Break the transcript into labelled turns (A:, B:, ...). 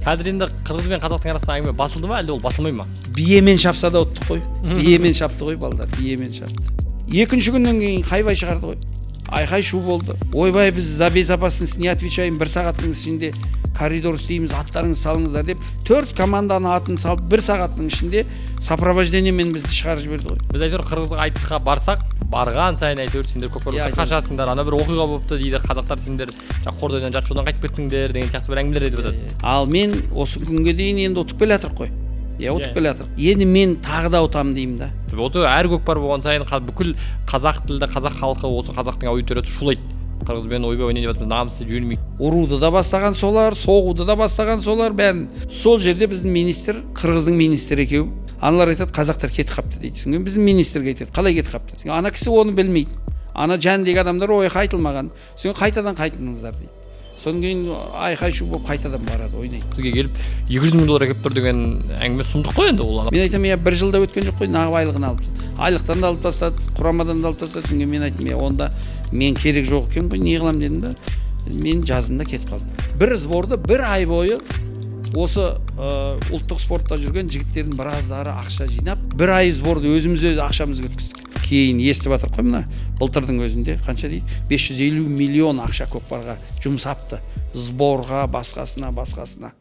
A: Қазір енді қырғыз бен қазақтың арасында әңгіме басылды ма, әлде ол басылмай ма?
B: Биемен шапса да ұттық қой. Биемен шапты ғой балдар, биемен шапты. Екінші күннен кейін хайвай шығарды ғой, айқай шу болды. Ойбай, біз за безопасность не отвечаем, бір сағаттың ішінде коридор істейміз, аттарыңызды салыңыздар деп, төрт команданың атын салып, бір сағаттың ішінде сопровождениемен бізді шығарып жіберді ғой.
A: Біз әйтеуір қырғызға айтысқа барсақ, барған сайын әйтеуір сендер көкпар
B: Иә,
A: болса қашасыңдар, ана бір оқиға болыпты дейді, қазақтар сендер жаңағы Қордайдан жарты жолдан қайтып кеттіңдер деген сияқты бір әңгімелер айтып жатады.
B: Ал мен осы күнге дейін енді ұтып келе жатырық қой, иә, ұтып келе жатырық. Енді мен тағы да ұтамын деймін да.
A: Осы әр көкпар болған сайын бүкіл қазақ тілді қазақ халқы, осы қазақтың аудиториясы шулайды: қырғызбен ойбай ойнайын деп жатырмыз, намыс деп жібермейік.
B: Ұруды да бастаған солар, соғуды да бастаған солар, бәрін. Сол жерде біздің министр, қырғыздың министрі екеуі, аналар айтады, қазақтар кетіп қалыпты дейді. Содан кейін біздің министрге айтады, қалай кетіп қалыпты? Содан кейін ана кісі оны білмейді, ана жәндегі адамдар ол жаққа айтылмаған. Содан кейін қайтадан қайтыңыздар дейді. Содан кейін айқай шу болып қайтадан барады, ойнайды.
A: Сізге келіп 200 000 доллар әкеліп тұр деген әңгіме сұмдық қой енді ол.
B: Мен айтамын, иә, бір жылда өткен жоқ қой, нағып айлығын алып тастады, айлықтан да алып тастады, құрамадан да алып тастады. Содан кейін мен айттым, иә, онда мен керек жоқ екен ғой, не қыламын дедім да, мен жаздым да кетіп қалдым. Бір сборды бір ай бойы осы ұлттық спортта жүрген жігіттердің біраздары ақша жинап, бір ай сборды өзіміз өз ақшамызға өткіздік. Кейін естіп жатырық қой, мына былтырдың өзінде қанша дейді, 550 миллион ақша көкпарға жұмсапты, сборға, басқасына, басқасына.